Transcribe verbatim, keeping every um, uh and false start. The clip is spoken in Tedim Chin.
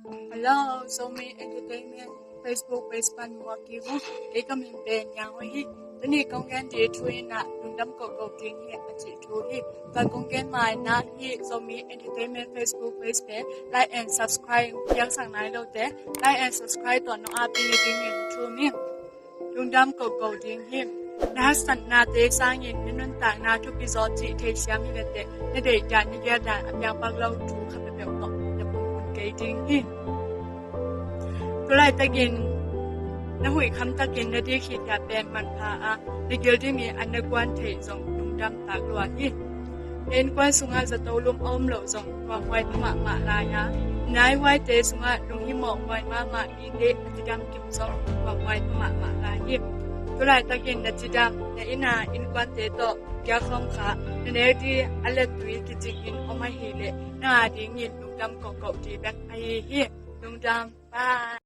Hello, Zomi Entertainment Facebook page pan muak kik uh. Kei ka min pen Yang Hui hi. Tuni kong gen ding thu in ah lungdam kohkoh ding hi a cih thu hi. Tua kong gen ma-in ah hih Zomi Entertainment Facebook page pen like and subscribe piangsak nai lote like and subscribe tawh nong aap ding hi dingin thu min. Lungdam kohkoh ding hi. Na haksatnate sangin na nuntakna thupi zaw cih thei siam hi leh teh na deih dan na geel dan a piang pak lo thu khat peuhpeuh tawh na pumkun kei ding hi. Tulaitakin na huih khamtakin na dik khit pen manpha a, na gil dimi an na guan theih zong lungdam tak lua hi. Na innkuan sungah zato lum a om loh zong huaihuai pha mahmah lai a, na naihuaite sungah lunghimawh huai mahmah mite a cidam kim zong huaihuai pha mahmah lai hi. Tulaitakin na cidam, na inn a innkuante tawh kiakhawm kha, na nek ding a lettui kicingin om ahih leh na adingin lungdam kohkoh ding bek ahi hi. Lungdam. Bye.